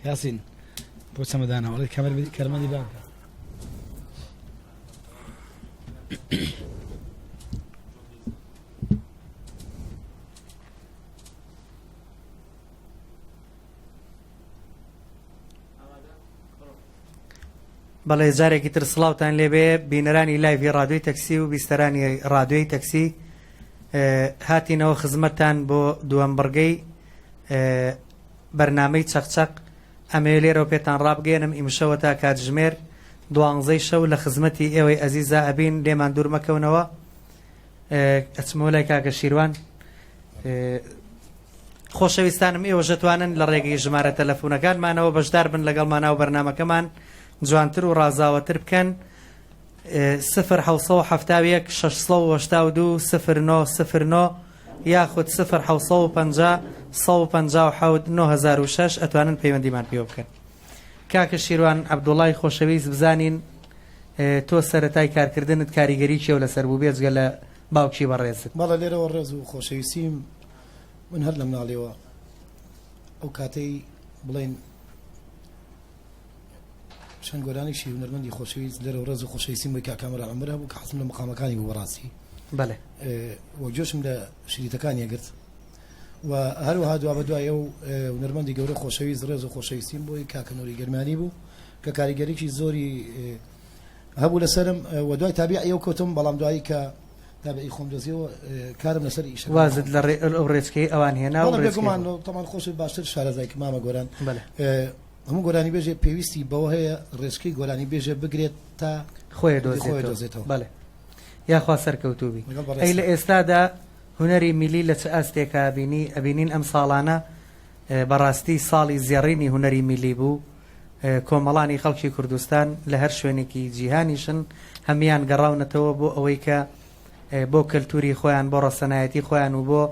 یاسین بۆ چەمەدانەوە ئەڵێ کەمەر کەرمەندی بانکە. بەڵێ جارێکی تر سڵاوتان لێبێ بینەرانی لایڤی ڕادیۆی تەکسی و بیستەرانی ڕادیۆی تەکسی هاتینەوە خزمەتتان بۆ دووەم بڕگەی بەرنامەی چەقچەق ئەمەوێ لێرەوە پێتان ڕابگەیەنم ئیمشەوە تا کاتژمێر دوانزەی شەو لە خزمەتی ئێوەی ئەزیزا ئەبین لێمان دوور مەکەونەوە ئەچمەوە لای کاکە شیروان خۆشەویستانم ئێوەش دەتوانن لە ڕێگەی ژمارە تەلەفونەکانمانەوە بەشدار بن لەگەڵمانا و بەرنامەکەمان جوانتر و ڕازاوەتر بکەن سفر 771 682 09 09 یاخود سفر 750 157 9006 ئەتوانن پەیوەندیمان پێوە بکەن کاکە شیروان عەبدوڵای خۆشەویست بزانین تۆ سەرەتای کارکردنت کاریگەری کێو لەسەر بوو بێجگە لە باوکی بەڕێزت؟ بەڵێ لێرەوە ڕێز و خۆشەویستیم من هەر لە مناڵیەوە ئەو کاتەی بڵێن چەند گۆرانیشی هونەرمەندی خۆشەویست لێرە ڕێز و خۆشەویستیم بۆی کاک کامەران عومەر هەبوو کە حەزم لە مقامەکانی بوو بەڕاستی بەڵێ و گوێشم لە شریتەکانی ئەگرت و هەروەها دوابەدوای ئەو هونەرمەندی گەورە خۆشەویست ڕێز و خۆشەویستیم بۆی کاکە نوری گەرمیانی بوو کە کاریگەریی زۆری هەبوو لەسەرم و دوای تابیعی ئەو کەوتم بەڵام دوایی کە تابعی خۆم دۆزیەوە کارم لەسەر ئیشەکە وازت لە ڕێ ئەو ڕێچکەی ئەوان هێنا و بەڵێ ڕێچکەی بێگومان خۆت. تەمان خۆشت باشتر شارەزای کە مامە گۆران بەڵێ. هەموو گۆرانی بێژێ پێویستی بەوە هەیە ڕێچکەی گۆرانی بێژێ بگرێت تا خۆی خۆی دۆزێتەوە دۆزێتەوە. بەڵێ یاخوا سەرکەوتوو بی لەگەڵ ئەی لە بەڕێزتان. ئێستادا هونەری میلی لە چ ئاستێکا بینی ئەبینین ئەم ساڵانە بەڕاستی ساڵی زێڕینی هونەری میلی بوو کۆمەڵانی خەڵکی کوردستان لە هەر شوێنێکی جیهانیشن هەموان گەڕاونەتەوە بۆ ئەوەی کە بۆ کەلتوری خۆیان بۆ ڕەسەنایەتی خۆیان و بۆ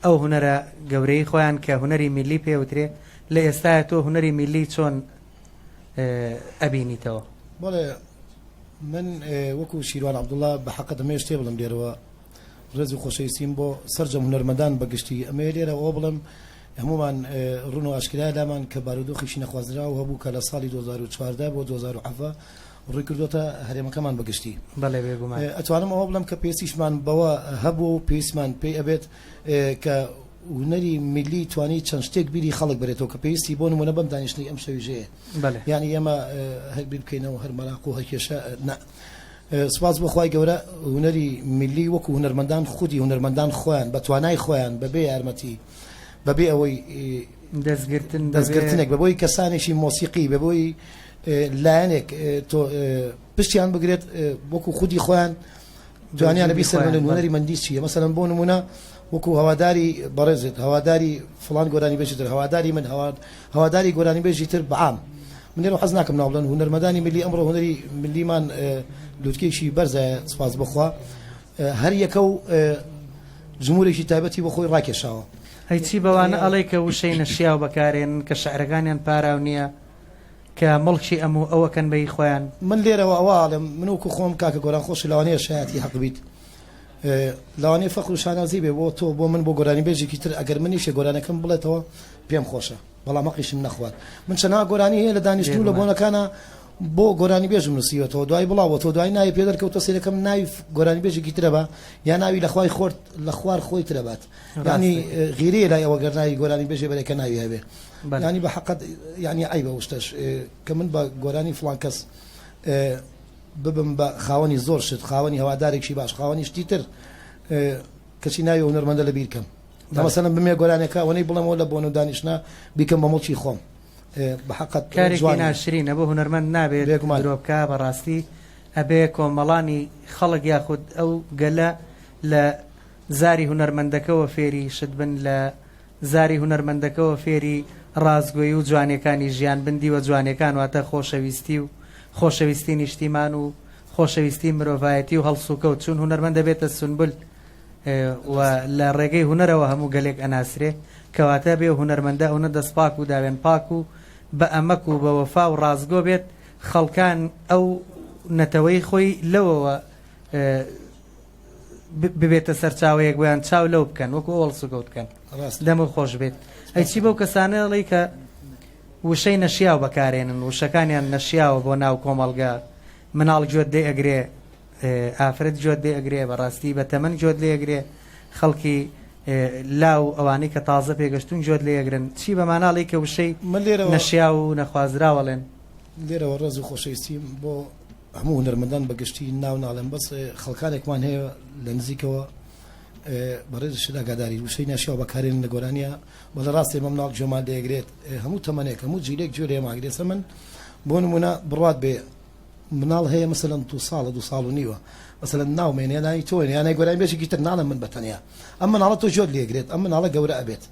ئەو هونەرە گەورەی خۆیان کە هونەری میلی پێوترێ لە ئێستایا تۆ هونەری میلی چۆن ئەبینیتەوە؟ بەڵێ من وەکو شیروان عەبدوڵا بە حەقت ئەمەوێ شتێ بڵێم لێرەوە ڕێز و خۆشەویستیم بۆ سەرجەم هونەرمەندان بە گشتی ئەمەوێ لێرە ئەوە بڵێم هەموومان ڕوون و ئاشکرایە لامان کە بارودۆخێکی نەخوازراو هەبوو کە لە ساڵی 2014 بۆ 2017 ڕووی کردۆتە هەرێمەکەمان بە گشتی. بەڵێ بێگومان. ئەتوانم ئەوە بڵێم کە پێویستیشمان بەوە هەبوو و پێویستمان پێی ئەبێت کە هونەری میللی توانی چەند شتێک بیری خەڵک بەرێتەوە کە پێویستی بۆ نموونە بەم دانیشتنەی ئەم شەویژەیە. بەڵێ. یانی ئێمە هەر بیر بکەینەوە هەر مەراق و هەر کێشە نا. سوپاس بۆ خوای گەورە هونەری میللی وەکو هونەرمەندان خودی هونەرمەندان خۆیان بە توانای خۆیان بەبێ یارمەتی بەبێ ئەوەی دەستگرتن دەستگرتنێک بەبۆی کەسانێکی مۆسیقی بەبۆی لایەنێک تۆ پشتیان بگرێت وەکو خودی خۆیان توانیانە بیسەلمێنن هونەری مەندی چییە مەسەلەن بۆ نمونە وەکو هەواداری بەڕێزت هەواداری فڵان گۆرانی بێژی تر هەواداری من هەواداری گۆرانی بێژی تر بەعام من لێرە حەز ناکەم ناو بڵێن هونەرمەدانی ملی ئەمڕۆ هونەری ملیمان لوتکەیەکی بەرزە سپاس بخوا هەر یەکە و جمهورێکی تایبەتی بۆ خۆی ڕاکێشاوە. ئەی چی بەوانە ئەڵێی کە وشەی نەشیاو بەکارێنن کە شعرەکانیان پاراو نییە کە مڵکی ئەم و ئەو ئەکەن بە هی خۆیان؟ من لێرەوە ئەوە ئەڵێم من وەکو خۆم کاکە گۆران خۆشی لەوانەیە شایەتی هەق بیت لەوانەیە فەخر و شانازی بێ بۆ تۆ بۆ من بۆ گۆرانیبێژێکی تر ئەگەر منیشێ گۆرانەکەم بڵێتەوە پێم خۆشە بەڵام هەقیشم نەخوارد من چەنها گۆرانی هەیە لە دانیشتن و لە بۆنەکانە بۆ گۆرانی بێژم نووسیوەتەوە دوای بڵاوەتەوە دوای ناوی پێ دەرکەوتە سەیرەکەم ناوی گۆرانی بێژێکی ترە بە یا ناوی لە خوای خۆرد لە خوار خۆی ترە بات ینی غیرەیە لای ئەوە گەر ناوی گۆرانی بێژێ بەرێکە ناوی هەبێ ینی بە حەقت ینی عیبە شتەش کە من بە گۆرانی فڵان کەس ببم بە خاوەنی زۆر شت خاوەنی هەوادارێکی باش خاوەنی شتی تر کەچی ناوی هونەرمەندە لە بیر کەم مەسەلەن بمێ گۆرانێکە ئەوەنەی بڵێمەوە لە بۆنە و دانیشتنا بیکەم بە مڵکی خۆم بە حەقت کارێکی جوان نییە. ناشرینە بۆ هونەرمەند نابێت بێگومان. درۆ بکا بەڕاستی ئەبێ کۆمەڵانی خەڵک یاخود ئەو گەلە لە زاری هونەرمەندەکەوە فێری شت بن لە زاری هونەرمەندەکەوە فێری ڕاستگۆیی و جوانیەکانی ژیان بن دیوە جوانیەکان واتە خۆشەویستی و خۆشەویستی نیشتیمان و خۆشەویستی مرۆڤایەتی و هەڵسوکەوت چون هونەرمەند دەبێتە سونبول و لە ڕێگەی هونەرەوە هەموو گەلێک ئەناسرێ کەواتە بێ هونەرمەندە ئەونە دەست پاک و داوێن پاک و بە ئەمەک و بە وەفا و ڕاستگۆ بێت خەڵکان ئەو نەتەوەی خۆی لەوەوە ببێتە سەرچاوەیەک بۆیان چاو لەو بکەن وەکو ئەو هەڵسوکەوت بکەن ڕاستە. دەمت خۆش بێت ئەی چی بەو کەسانە ئەڵێی کە. وشەی نەشیاو بەکارێنن، وشەکانیان نەشیاوە بۆ ناو کۆمەڵگە، مناڵ گوێت لێ ئەگرێ، ئافرەت گوێت لێ ئەگرێ، بەڕاستی بە تەمەن گوێت لێ ئەگرێ، خەڵکی لاو ئەوانەی کە تازە پێگەشتوون گوێت لێ ئەگرن، چی بە ماناڵی کە وشەی من لێرەوە نەشیاو و نەخوازراو ئەڵێن. لێرەوە ڕێز و خۆشەویستیم بۆ هەموو هونەرمەندان بە گشتی ناو ناڵێم بەس خەڵکانێکمان هەیە لە نزیکەوە بەڕێزیشت ئاگاداری وشەی ناشیاو بەکارێنن لە گۆرانیە بەڵێ ڕاستە ئێمە مناڵ گوێمان لێگرێت هەموو تەمەنێک هەموو جیلێک گوێ لێمان ئەگرێت سە من بۆ نمونە بڕوات بێ مناڵ هەیە مەسەلەن دو ساڵە دو ساڵ و نیوە مەسەلەن ناومێنێ ناوی تۆ یانای گۆرانی بێژێکی تر ناڵێم من بە تەنیا ئەم مناڵە تۆ گوێت لێگرێت ئەم مناڵە گەورە ئەبێت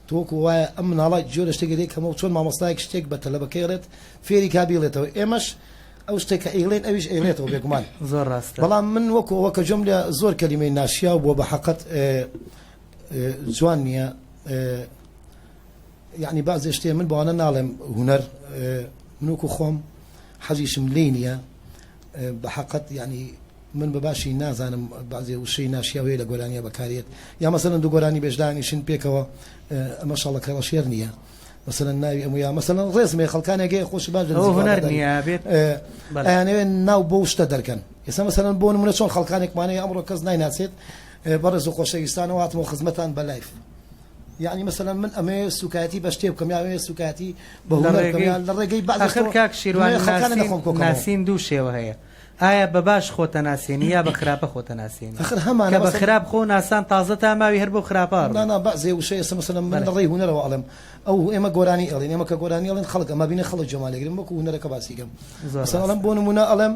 تۆ وەکو وایە ئەم مناڵە گوێ لە شتێک دەگرێت کەمەوە چۆن مامۆستایەک شتێک بە تەلەبەکەی ئەڵێت فێری کا بیڵێتەوە ئێمەش ئەو شتێک کە ئەیڵێن ئەویش ئەیڵێتەوە بێگومان زۆر ڕاستە بەڵام من وەکو ئەوە کە گوێم لە زۆر کەلیمەی ناشیاو بووە بە حەقت جوان نییە یعنی بەعزێ شتێ من بەوانە ناڵێم هونەر من وەکو خۆم حەزیشم لێی نییە بە حەقت یعنی من بە باشی نازانم بەعزێ وشەی ناشیاو هەیە لە گۆرانیە بەکارێت یا مەسەلەن دوو گۆرانی بێژ دانیشن پێکەوە ئەمە شەڵە کەڵەشێر نییە مەسەلەن ناوی ئەم یا مەسەلەن ڕێزم هەیە خەڵکانێک هەیە خۆش باش لە ئەوە نزیکەوە هونەر ئاگاداری نییە بێت بەڵێ. ئەیانەوێت ناو بەو شتە دەرکەن ئێستا مەسەلەن بۆ نمونە چۆن خەڵکانێکمان هەیە ئەمڕۆ کەس نایناسێت بەڕێز و خۆشەویستانەوە هاتمەوە خزمەتان بە live یعنی مەسەلەن من ئەمەوێ سوکایەتی بە شتێ بکەم یا ئەمەوێ سوکایەتی بە لە هونەر بکەم ڕێگەی یا لە ڕێگەی بەعزێ ئاخر شتەوە کاک شیروان ئەمەوێ خەڵکانە لە ناسین خۆم کۆکەمەوە ناسین دوو شێوە هەیە ئایا بە باش خۆتە ناسێنی یا بە خراپە خۆتە ناسێنی ئەخر هەمانە کە بە مەسەلەن خراپ خۆ ناسان تازە تا ماوی هەر بۆ خراپە نا ئەڕۆی نا بەعزێ وشە ئێستا مەسەلەن من بەڵێ لە ڕێی هونەرەوە ئەڵێم ئەو ئێمە گۆرانی ئەڵێن ئێمە کە گۆرانی ئەڵێن خەڵک ئەمە بینێ خەڵک گوێمان لێگرن وەکو هونەرەکە باسی کەم زۆر مەسەلەن ئەڵێم ڕاستە بۆ نمونە ئەڵێم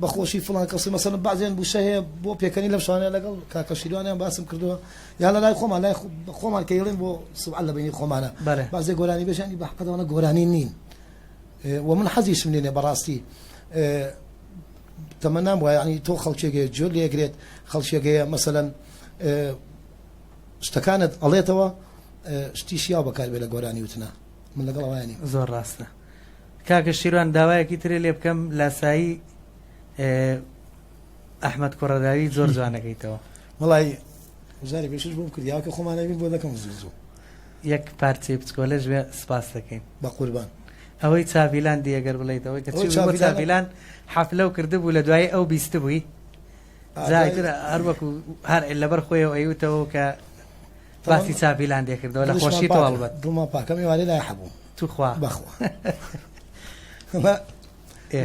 بەخۆشی فڵان کەسی مەسەلەن بەعزیان وشە هەیە بۆ پێکەنی لەم شوانە لەگەڵ کاکە شیروانیان باسم کردووە یا لە لای خۆمان لای خۆمان کە ئەڵێن بۆ سبعە لە بینی خۆمانە بەڵێ بەعزێ گۆرانی بێژانی بە حەقەوانە گۆرانی نین و من حەزیشم لێ نیە بەڕاستی تەمەنام وایە یعنی تۆ خەڵکێک هەیە گوێ لێگرێت خەڵکێک هەیە مەسەلەن شتەکانت ئەڵێتەوە شتی شیاو بەکاربێ لە گۆرانی وتنا من لەگەڵ ئەوە نیم. زۆر ڕاستە کاکە شیروان داوایەکی ترێ لێ بکەم لاسایی ئەحمەد کوڕەداوی زۆر جوانەکەیتەوە. وەڵای جارێ پێشش بۆم کرد یاکە خۆمان ئەبین بۆ دەکەم زوو زوو. یەک پارچەی بچکۆلەش بێ سپاس دەکەین. بە قوربان. ئەوەی چاڤیلان دی ئەگەر بڵێیت ئەوەی کە چووی بۆ چاڤیلان حەفلەو کردبوو لە دوایی ئەو بیستبووی جا ئیتر هەر وەکو هەر لەبەر خۆیەوە ئەیوتەوە کە باسی چاڤیلان دێکردەوە لە خۆشی تۆ ئەڵبەت. دڵمان پاکە ئێوارێ لای حەبووم. توخوا. بەخوا.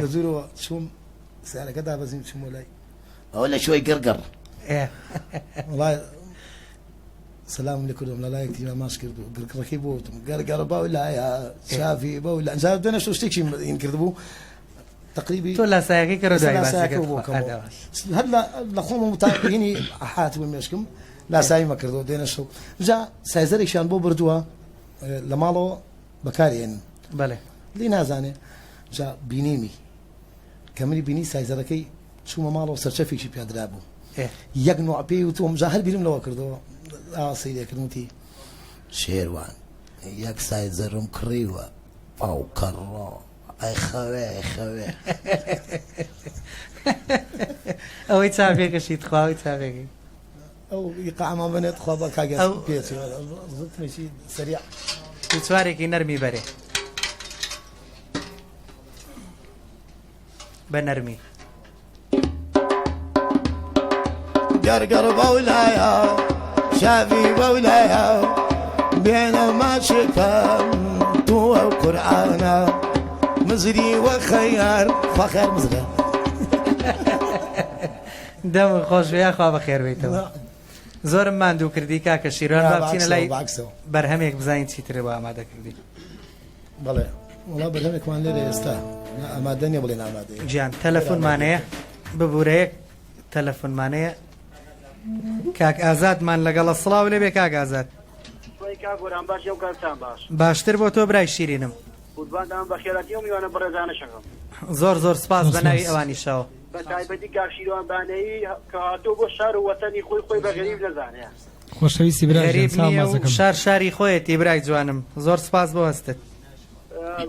لە دوورەوە چووم سیارەکە دابەزیم چوومە لای. ئەوە لە شوێی گڕگڕ. وەڵا سەلامم لێ کردم لە لایەک تیما ماچ کرد و گڕگڕەکەی بۆ وتم گەرگەڕ بەو لایە چاڤی بەو لە ئەنجا دوێنێ شەو شتێکی این کردبوو تقریبی تۆ لاسایەکەی کەرە دوای لاسایەکە بۆ کەمەوە هەر لە خۆم متاهینی هاتبوو مێشکم لاسایی مەکردەوە دوێنێ شەو جا سایزەرێکیان بۆ بردووە لە ماڵەوە بەکارێنن بەڵێ لێ نازانێ جا بینیمی کە منی بینی سایزەرەکەی چوومە ماڵەوە سەرچەفێکی پێدرابوو یەک نوع پێی وتوم جا هەر بیرم لەوە کردەوە ئاوا سەیرێ کردم وتی شێروان یەک سایزەرم کڕیوە ئەو کەڕۆ ئەی خەوێ ئەی خەوێ. ئەوەی چاپێکەشی تخوا ئەوەی چاپێکەی. ئەو ئیقاعمان بنێ تخوا بە کاک یاسین پێچێ ڕتمێکی سەریع. دوو چوارێکی نەرمی بەرێ بە نەرمی. گەرگەڕ بەولایە شاوی بەولایە بێنە ماچێکم تو ئەو قورئانە مزری وە خەیار خوا خەیار مزرە. دەمت خۆش بێ یاخوا بەخێر بێیتەوە زۆرم ماندوو کردی کاکە شیروان با بچینە لای بەرهەمێک بزانین چیترێ بۆ ئامادە کردی. بەڵێ وەڵا بەرهەمێکمان لێرە ئێستا ئامادە نیە بڵێن ئامادەیە. گیان تەلەفونمانەیە ببورە یەک تەلەفونمانەیە کاک ئازادمان لەگەڵە سڵاو لێبێ کاک ئازاد. سڵی کاک گۆران باشی ئەو کاتتان باش. باشتر بۆ تۆ برای شیرینم. قوربانتان بەخێرهاتی ئەو میوانە بەڕێزانەش ئەکەم. زۆر زۆر سپاس بە ناوی ئەوانیشەوە. بە تایبەتی کاک شیروان بانەیی کە هاتووە بۆ شار و وەتەنی خۆی خۆی بە غەریب نەزانێ. خۆشەویستی برا گیان غەریب چاو نییە و ماچەکەم. شار شاری خۆیەتی برای جوانم زۆر سپاس بۆ هەستت.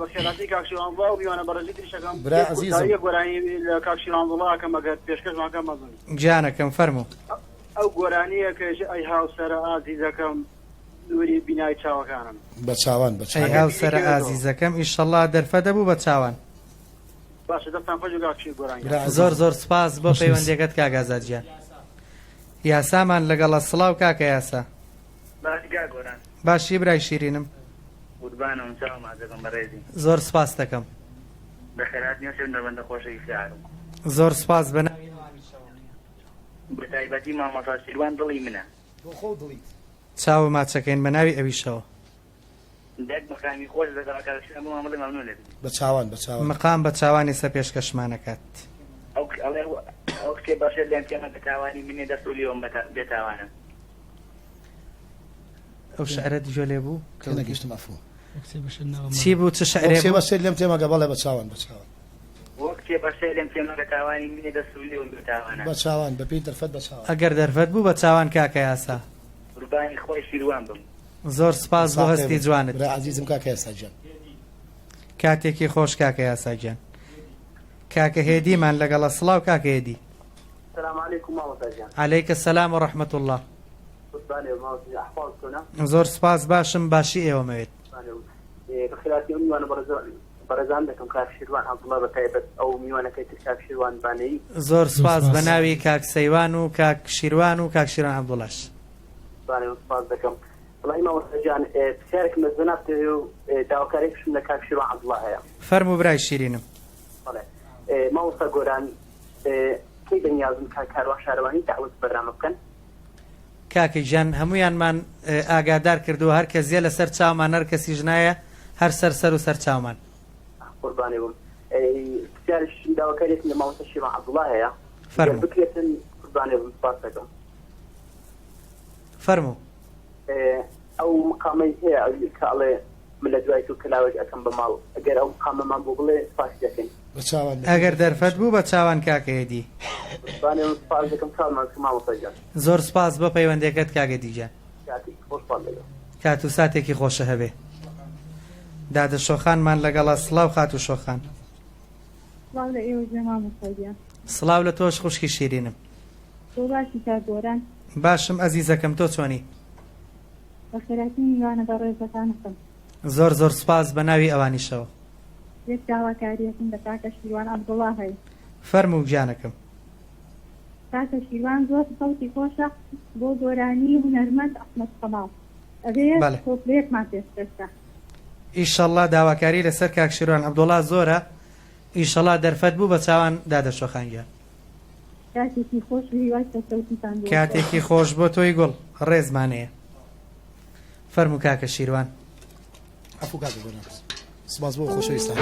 بەخێرهاتی کاک شیروان عەبدوڵا و میوانە بەڕێزی تریش ئەکەم. برا یەک ئەزیزم. کورتاییەک گۆرانی لە کاک شیروان عەبدوڵا ئەکەم ئەگەر پێشکەشمان کەن مەمنونم. گیانەکەم فەرموو. ئەو گۆرانییە کە ئێژێ ئەی هاوسەرە ئازیزەکەم. نوری بینای چاوەکانم. بە چاوان بە ئەی چاوان. هاوسەرە ئازیزەکەم ئیشەڵا دەرفەت دەبوو بە چاوان. باشە دەستان خۆش کاک شیر گۆران گیان. برا ئازیزم. زۆر زۆر سپاس بۆ خۆشەویست. پەیوەندیەکەت کاک ئازاد گیان. یاسامان لەگەڵە سڵاو کاکە یاسا. باشی کاک گۆران. باشی برای شیرینم. قوربانم چاوم ماچەکەم بەڕێزی. زۆر سپاست دەکەم. بەخێرهاتنی ئەو سێ هونەرمەندە خۆشەویستە ئارم. زۆر سپاس بە ناوی ئەوانیشەوە. بەتایبەتی مامۆستا شیروان دڵی منە. تۆ خۆو دڵیت. چاوو ماچەکەین بە ناوی ئەویشەوە. دەک مقامی خۆش لەگەڵ کاک شیروان بۆمان بڵێ مەمنون دەبین. بە چاوان بە چاوان. مقام بە چاوان ئێستا پێشکەشمان ئەکات. ئەو ئەڵێ ئەو کچەی بەڕشێ لێم تێمە کە تاوانی منێ دەست و لێوم بێتاوانە. ئەو شعرەت گوێ لێ بوو کە وتی؟ تێنەگەیشتم عەفوو. چی بوو چ ئەو شعرێ کچەی بوو؟ بەڕشێ لێم تێمەگە بەڵێ بە چاوان بە چاوان. وەک کچێ بەڕشێ لێم تێمەگە تاوانی منێ دەست و لێوم بێتاوانە. بە چاوان بە پێی دەرفەت بە چاوان. ئەگەر دەرفەت بوو بە چاوان کاکە یاسا. قوربانی خوای شیروان بم. زۆر سپاس بۆ ساقێ هەستی بم جوانت. برا عەزیزم کاکە یاسا گیان. کاتێکی خۆش کاکە یاسا گیان. کاکە هێدیمان لەگەڵە سڵاو کاکە هێدی. سلام علیکم مامۆستا گیان. علیک سلام و رحمە اللە. قوربانێ مامۆستا گیان ئەحواڵت چۆنە؟ زۆر سپاس باشم باشی ئێوەمەوێت. قوربانێ بەخێرهاتنی ئەو میوانە بەڕێزان دەکەم کاک شیروان عەبدوڵا بە تایبەت ئەو میوانەکەی تر کاک شیروان بانەیی. زۆر زۆر سپاس بە سپاس. ناوی کاک سەیوان و کاک شیروان و کاک شیروان عەبدوڵاش. قوربانێ سپاس دەکەم. وەڵاهی مامۆستا گیان پرسیارێکم لە جەنابت هەیە و داواکاریەکشم لە کاک شیروان عەبدوڵا هەیە. فەرموو برای شیرینم. بەڵێ مامۆستا گۆران کەی بەنیازن کاک کاروان شارەوانی دەعوەت بەرنامە بکەن؟ کاکە گیان هەموویانمان ئاگادار کردووە هەر کەس یە لەسەر چاومان هەر کەسیش نایە هەر سەر سەر و سەر چاومان. قوربانی بم پرسیارش داواکاریەکم لە مامۆستا شیروان عەبدوڵا هەیە گەر فەرموو. بکرێتن قوربانی بم سپاس دەکەم. فەرموو. ئەو مقامەی هەیە ئەوی کە ئەڵێ من لە دوای تۆ کەلاوێک ئەکەم بە ماڵ ئەگەر ئەو مقامەمان بۆ بڵێ سپاسی دەکەین. بە چاوان بە پێی ئەگەر دەرفەت دەرفەت بوو بە چاوان کاکە هێدی. قوربانی بم سپاس دەکەم چاومان بکە مامۆستا گیان. زۆر سپاس بۆ پەیوەندیەکەت کاک هێدی گیان. کاتێکی خۆشتان لەگەڵ. کات و ساتێکی خۆشە هەبێ. دادە شۆخانمان لەگەڵە سڵاو خاتوو شۆخان. سڵاو لە ئێوەش بێ مامۆستا گیان. سڵاو لە تۆش خوشکی شیرینم. تۆ باشی کاک گۆران؟ باشم ئەزیزەکەم تۆ چۆنی؟ بەخێرهاتنی میوانە بەڕێزەکانتم. زۆر زۆر سوپاس بە ناوی ئەوانیشەوە. یەک داواکاریەکم لە کاکە شیروان عەبدوڵا هەیە. فەرموو گیانەکەم. کاکە شیروان زۆر سەوتی خۆشە بۆ گۆرانی هونەرمەند ئەحمەد کەماڵ ئەبێ بەڵێ. کۆپلەیەکمان پێشکەش کا. ئیشەڵا داواکاری لەسەر کاک شیروان عەبدوڵا زۆرە ئیشەڵا دەرفەت بوو بە چاوان دادە شۆخان گیان. کاتێکی خۆش و هیوای سەرکەوتنتان بۆ کاتێکی ئەخوازم. خۆش بۆ تۆی گوڵ ڕێزمانەیە فەرموو کاکە شیروان. عەفو کاکە گۆران سپاس بۆ خۆشەویستان.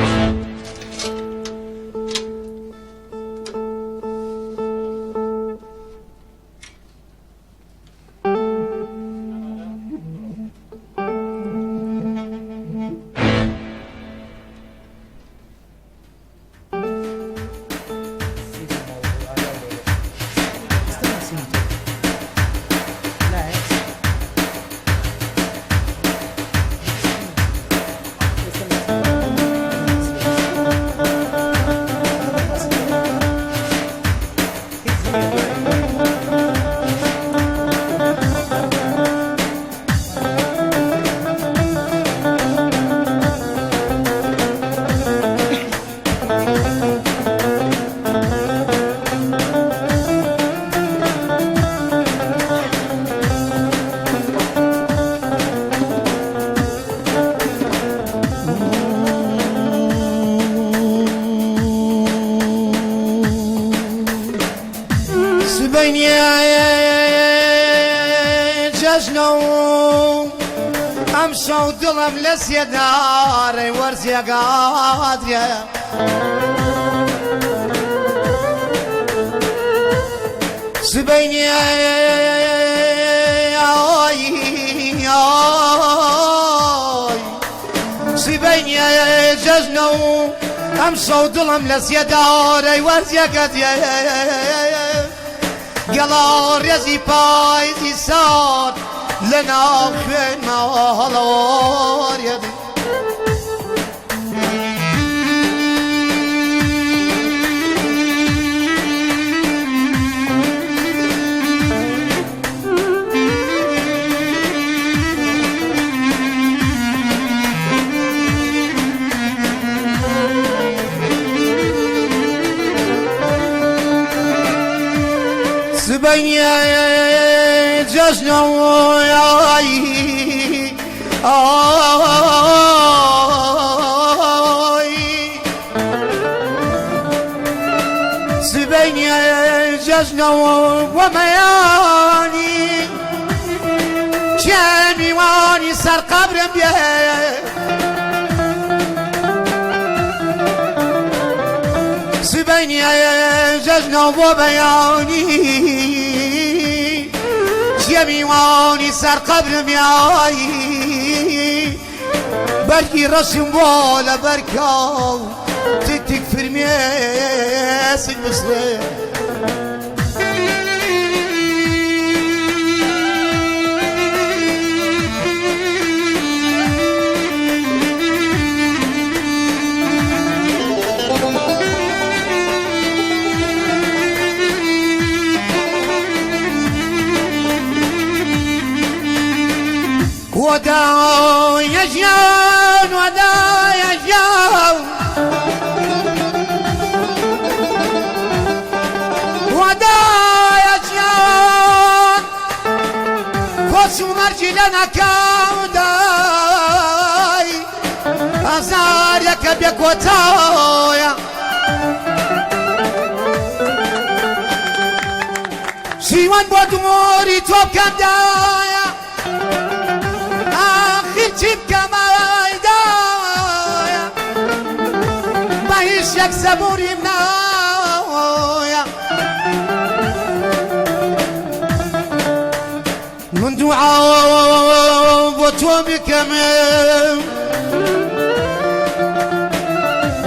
سبەینێ جەژنە و ئەمشەو دڵم لە سێدارەی وەرزێگادرێ. سبەینێ سبەینێ جەژنە و ئەمشەو دڵم لە سێدارەی وەرزێگەدرێ. گەڵا ڕێزی پایزی سارد لە ناو خوێنمەوە هەڵەوەڕێت. سبەینێ جەژنەوەی ئای سبەینێ جەژنەوە بۆ مەیانی کێ میوانی سەر قەبرم بێ سبەینێ جەژنەوە بۆ بەیانی کێ میوانی سەر قەبرم یایی بەرگی ڕەشم بۆ لەبەرکە و تک تک فرمێسک بسڕێ. وداع جان وداع جان وداع جان کۆچ و مەرجی لە نەکاودای ئازارێکە بێ کۆتایە شیوان بۆ دومۆری تۆ بکەمدایە ئاخر چی بکەم ئایدایە بە هیچ یەک سەبووریم نایە من دوعا بۆ تۆ بکەم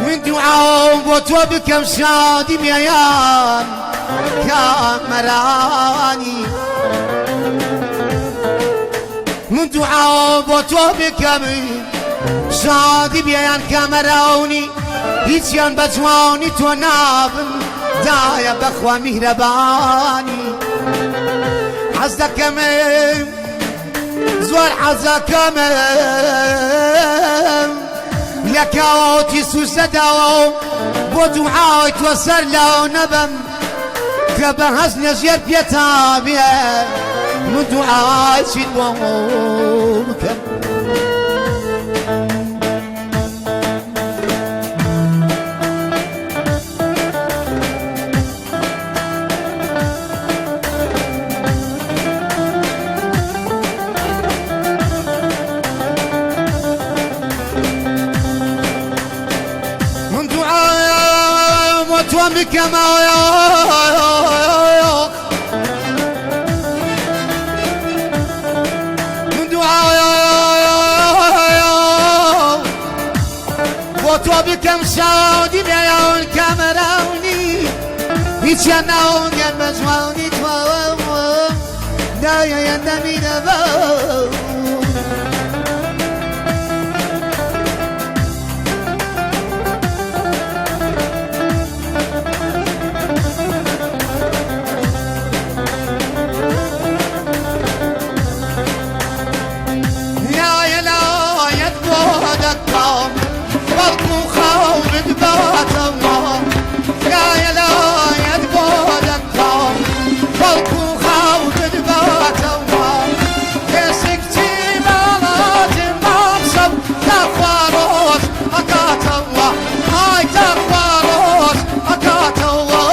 من دوعا بۆ تۆ بکەم شادی میان کامەرانی من دوعا بۆ تۆ بکەم شادی بیان کامەرانی هیچیان بە جوانی تۆ نابن دایە بەخوا میهرەبانی حەز دەکەم زۆر حەزەکەم لە کاوتی سوسەداوە بۆ دوعای تۆ سەر لاو نەبم کە بە هەست لەژێر پێتا بێ من دوعای چیت بۆ بکەم. من دوعا بۆ تۆ بکەم من دوعا بۆ تۆ بکەم شادی بێیان کەمەرانی هیچیان ناوگەن بە جوانی تۆ دایە دەمیرەبە. لایە لایەت بۆ دەکەم بەڵکو خەوت باتەوە لایە لایەت بۆ دەکەم بەڵکو خەوت باتەوە ئێسکچی باڵاتم بابسەم تاخوا ڕۆژ ئەکاتەوە ئای تاخوا ڕۆژ ئەکاتەوە.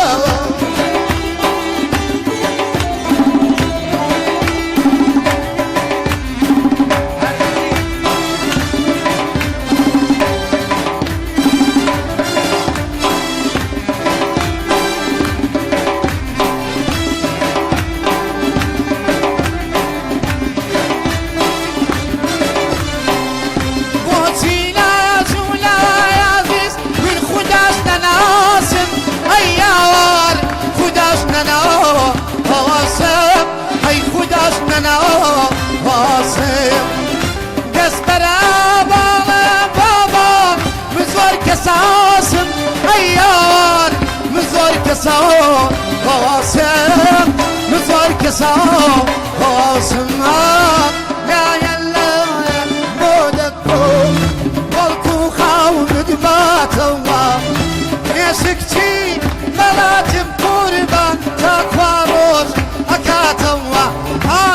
بۆچی لاجولای عەزیز من خوداش نەناسم ئەی یاوار خوداش نەناسم ئەی خوداش نەناسم دەست بەرە باڵە بابا من زۆر کەساسم ئەی یاوار من زۆر کەساسم من زۆر کەساسم لایە لایە بۆ دەکۆم بەڵکو خاوت باتەوە ئێسکچی بەڵاتم قوربان تاخوا ڕۆژ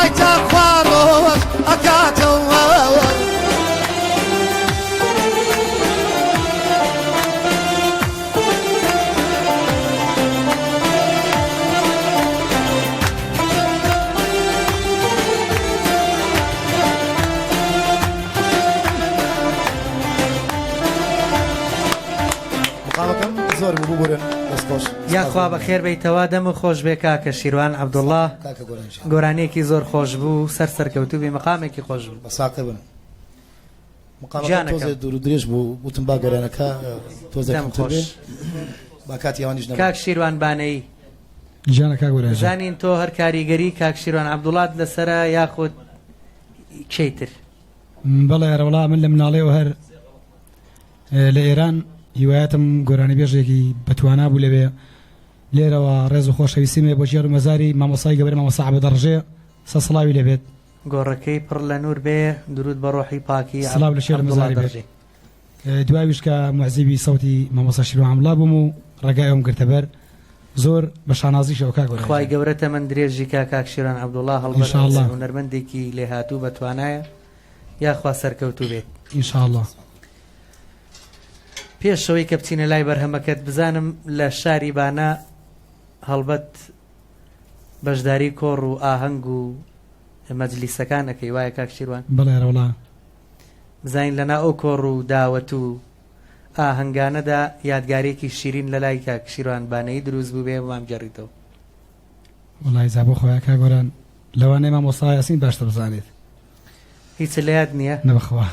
دوعای تا خوا ڕۆژ ئەکاتەوە. مقامەکەم زۆر بوو ببورن دەست خۆش. یاخوا بەخێر بێیتەوە دەمت خۆش بێ کاکە شیروان عەبدوڵا کاکە گۆران گیان. گۆرانیەکی زۆر خۆش بوو سەر سەرکەوتوو بی مەقامێکی خۆش بوو. بە ساقێ بن. مقامەکە گیانەکەم. تۆزێ دوور و درێژ بوو وتم با گۆرانەکە تۆزێ دەم کەمتر خۆش. بێ با کاتی ئەوانیش نەبێ. کاک شیروان بانەیی. گیانە کاک گۆران گیان. زانین تۆ هەر کاریگەری کاک شیروان عەبدوڵات لەسەرە یاخود کێی تر؟ بەڵێ ئەرەوەڵا من لە مناڵیەوە هەر لە ئێران هیوایەتم گۆرانیبێژێکی بەتوانا بوو لەوێ لێرەوە ڕێز و خۆشەویستیم هەیە بۆ ژێر و مەزاری مامۆستای گەورە مامۆستا عەبدەڕژێ سە سڵاوی لێبێت. گۆڕەکەی پڕ لە نوور بێ دروود بە ڕۆحی پاکی سڵاو لە شێر و عەبدوڵا مەزاری بێت. دەڕژێ. دواویش کە موعجیبی سەوتی مامۆستا شیروان عەبدوڵا بووم و ڕێگای ئەوم گرتە بەر زۆر بە شانازیشەوە کاک گۆران خوای گیان. گەورە تەمەن درێژی کا کاک شیروان عەبدوڵا هەڵبەت ان شاء اللە. هونەرمەندێکی لێهاتوو بەتوانایە یاخوا سەرکەوتوو بێت. ان شاء اللە. پێش ئەوەی کە بچینە لای بەرهەمەکەت بزانم لە شاری بانە هەڵبەت بەشداری کۆڕ و ئاهەنگ و مەجلیسەکان ئەکەی وایە کاک شیروان؟ بەڵێ ئەرەوەڵا. بزانین لەنا ئەو کۆڕ و داوەت و ئاهەنگانەدا یادگارێکی شیرین لەلای کاک شیروان بانەیی دروست بووبێ بۆمان بگێڕیتەوە. وەڵای جا بۆ خۆیا کاک گۆران لەوانەیە مامۆستا یاسین باشتر بزانێت. هیچت لە یاد نییە؟ نە بەخوا.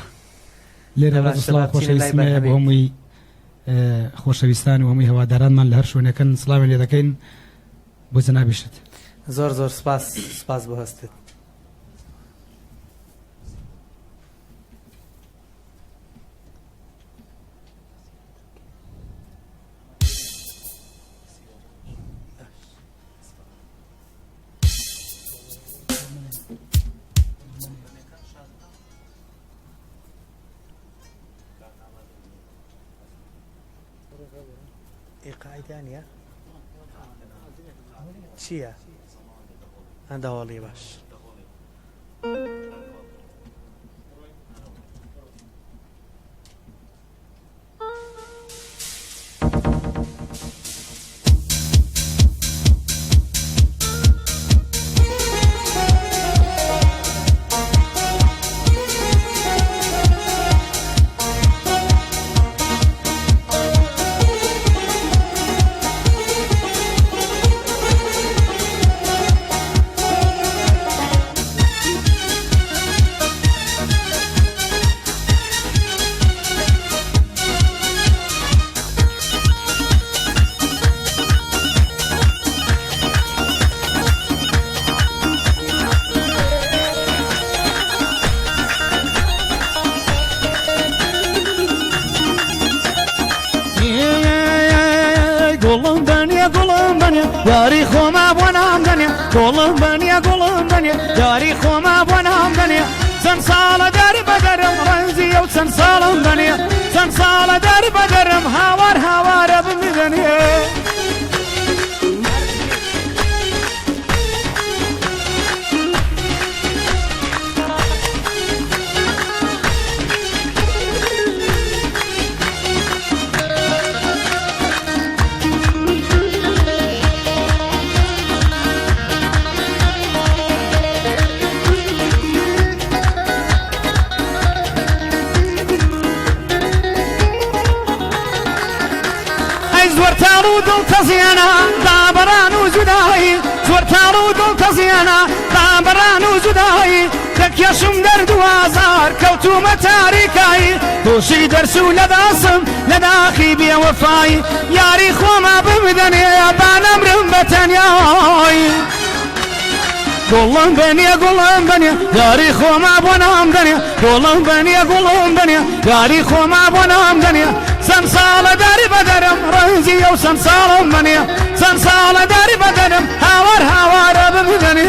لێرە ڕێز و باشە سڵاو با بچینە لای خۆشەویستیم هەیە بۆ بەرهەمێک. هەمووی خۆشەویستان و هەمووی هەوادارانمان لە هەر شوێنێکن سڵاویان لێ دەکەین بۆ جەنابیشت. زۆر زۆر سپاس سپاس بۆ هەستت. ئیقاعی دانیە چییە؟ ئەنداوەڵی باش. گوڵم بەنیە گوڵم بەنیە یاری خۆما بۆ نام دەنێ گوڵم بەنیە گوڵم بەنیە یاری خۆما بۆ نام دەنێ چەند ساڵە دەر بەدەرم ڕەنجی ئەو چەند ساڵم بەنێ چەند ساڵە دەر بەدەرم هاوار هاوارە بمدەنێ. ئەی زۆر تاڵ و دڵ تەزیانە دابڕان و جودایی زۆر تاڵ و دڵ تەزیانە دابڕان و جودایی دەکێشم دەرد و ئازار کەوتومە تاریکایی تووشی دەرس و لە داسم لە داخی بێوەفایی یاری خۆما بمدەنێ با نەمرم بە تەنیایی گوڵم بەنیە گوڵم بەنیە یاری خۆما بۆ نام دەنێ گوڵم بەنیە گوڵم بەنیە یاری خۆما بۆ نام دەنێ چەند ساڵە داری بەدەرم ڕەنجی ئەو چەند ساڵم بەنیە چەند ساڵە داری بەدەرم هاوار هاوارە بمدەنێ.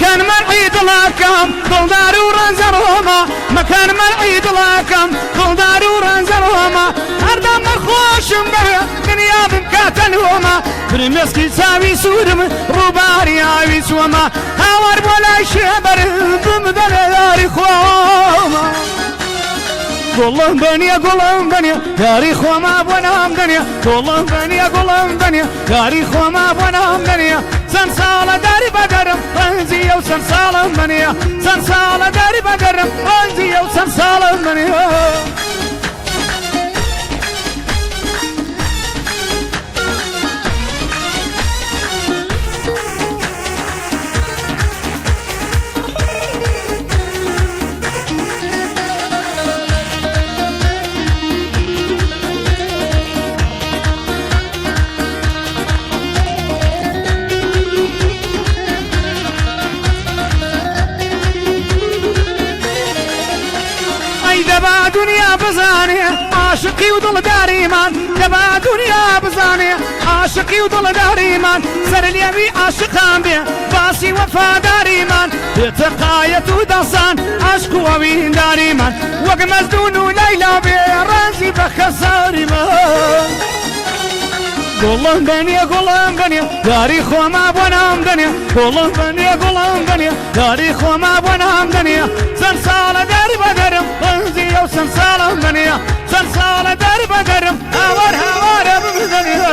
مەکەن مەنعی دڵەکەم دڵدار و ڕەنجەڕۆمە مەکەن مەنعی دڵەکەم دڵدار و ڕەنجەڕۆمە هەردەم نەخۆشم بە دنیا بمکاتە لۆمە فرمێسکی چاوی سوورم ڕووباری ئاوی چۆمە هاوار بۆ لای شێبەر بمدەنە یاری خۆمە گوڵم بەنیە گوڵم بەنیە یاری خۆما بۆ نام دەنیە گوڵم بەنیە گوڵم بەنیە یاری خۆما بۆ نام دەنیە چەند ساڵە داری بەدەرم ڕەنجی ئەو چەند ساڵم بەنیە چەند ساڵە داری بەدەرم ڕەنجی ئەو چەند ساڵم بەنیە. ئەی دەبا دنیا بزانێ عاشقی و دڵداریمان دەبا دنیا بزانێ عاشقی و دڵداریمان سەر لێوی عاشقان بێ باسی وەفاداریمان بێتە قایەت و دەسان عاشق و ئەوینداریمان وەک مەجنون و لەیلا بێ ڕازی بە خەساریمان. گوڵم بەنیە گوڵم بەنیە داری خۆما بۆ نام دەنیە گوڵم بەنیە گوڵم بەنیە داری خۆما بۆ نام دەنیە چەند ساڵە دەر بەدەرم ڕەنجی ئەو چەند ساڵم بەنیە چەند ساڵە دەر بەدەرم هاوار هاوارە بمدەنیە.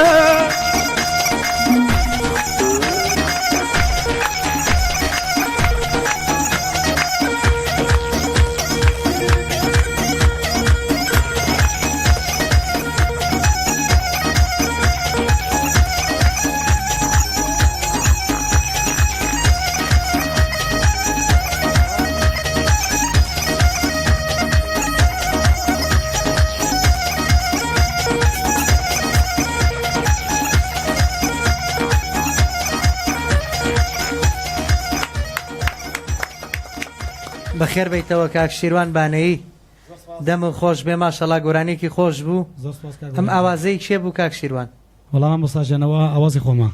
بەخێر بیتەوە کاک شیروان بانەیی. دەمت خۆش بێ ماشەڵا گۆرانیەکی خۆش بوو ئەم ئاوازەی کێ بوو کاک شیروان؟ وەڵا مامۆستا گیان ئەوە ئاوازی خۆمە.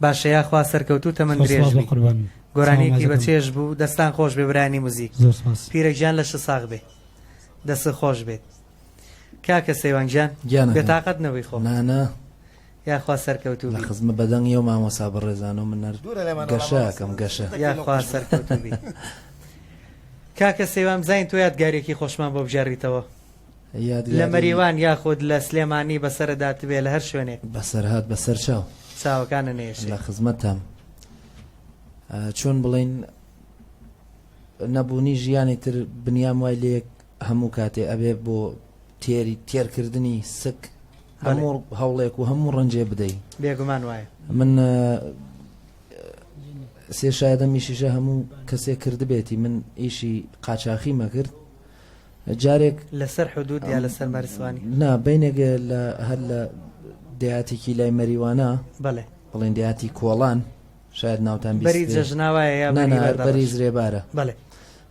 باشە یاخوا سەرکەوتوو تەمەن درێژ بی گۆرانیەکی بەچێژ بوو دەستان خۆش بێ برایانی موزیک پیرە گیان لەشت ساغ بێ دەستت خۆش بێت کاکە سەیوان گیان بێتاقەت نەبووی خۆ نانا یاخوا سەرکەوتوو لە خزمە بەدەنگی و مامۆسا بەڕێزان و من گەشە ئەکەم گەشە. یاخوا سەرکەوتوو بی. کاکە سەیوان بزانین تۆ یادگاریەکی خۆشمان بۆ بگێڕیتەوە لە مەریوان یاخود لە سلێمانی بەسەرت هاتبێ لە هەر شوێنێک. بەسەرهات بەسەر چاو. چاوەکانت نەیەشێ. لە خزمەتتام. چۆن بڵێین نەبوونی ژیانی تر بنیام وای لێ هەموو کاتێ ئەبێ بۆ تێری تێرکردنی سک هەموو هەوڵێک و هەموو ڕەنجێ بدەی. بێگومان وایە. من سێ شایەدەم ئیشیشە هەموو کەسێک کردبێتی من ئیشی قاچاخی مەکرد جارێک لەسەر حدود یا لەسەر مەرسوانی نا بینێک لە هەر لە دەیاتێکی لای مەریوانە بەڵێ بڵێن دەیاتی کۆڵان شاید ناوتان بەری جەژناوایە یا بەری زرێبارە بەڵێ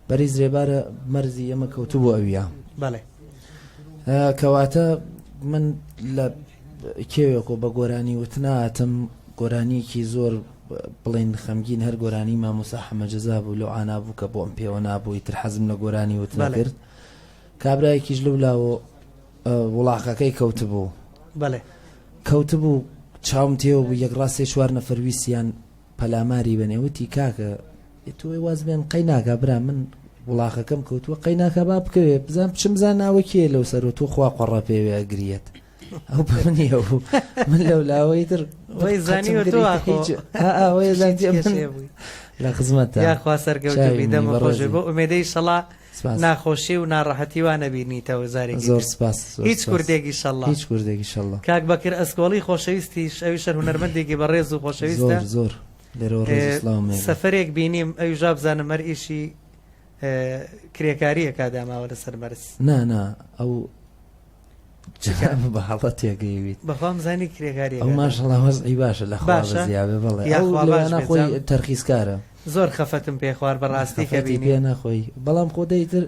بەری زرێبارە مەرزی ئێمە کەوتبوو ئەویا بەڵێ کەواتە من لە کێوێکۆ بە گۆرانی وتناتم گۆرانیەکی زۆر بڵین خەمگین هەر گۆرانی مامۆسا حەمەجەزا بوو لەو ئانا بوو کە بۆم پێوە نابووی تر حەزم لە گۆرانی وتنە کرد کابرایەکیش لەو لاوە وڵاخەکەی کەوتبوو بەڵێ کەوتبوو چاوم تێوە بوو یەک ڕاستێ چوار نەفەر ویستیان پەلاماری بەنێ وتی کاکە تۆ واز بێن قەی ناکا برا من وڵاخەکەم کەوتووە قەی ناکا با بکەوێ بزان بچم بزان ناوە کێ لەو سەرۆ تۆ خوا قۆڕە پێوێ ئەگریەت ئەو بە منی ئەو من لەو لاوەی تر وەی زانیوە تۆ ئاخۆ ئەوەی زانیوە من لە خزمەتە یاخوا سەرکەوتوو بی دەمت خۆش بێ بۆ ئومێدەی شەڵا ناخۆشی و ناڕەحەتی وا نەبینیتەوە جارێکی زۆر سپاس هیچ کوردێک ئیشەڵا هیچ کوردێک ئیشەڵا کاک بەکر ئەسکۆڵی خۆشەویستیش ئەویش هەر هونەرمەندێکی بەڕێز و خۆشەویستە زۆر زۆر لێرەوە ڕێز و سڵاوم لێ بێ. سەفەرێک بینیم ئەویش وابزانم هەر ئیشی کرێکارییە کا داماوە لەسەر مەرز. نا نا ئەو جەناب بە هەڵە تێگەیویت. بەخوام زانی کرێکارییە ئەو ماشەڵا وەزعی باشە لە خوا باشە؟ بەزیابێ بەڵێ یا ئەو خوا باش لەوانە بێت خۆی جام. تەرخیزکارە. زۆر خەفەتم پێ خوارد بەڕاستی کە خەفەتی بینیم. پێ نەخۆی بەڵام خۆ دەی تر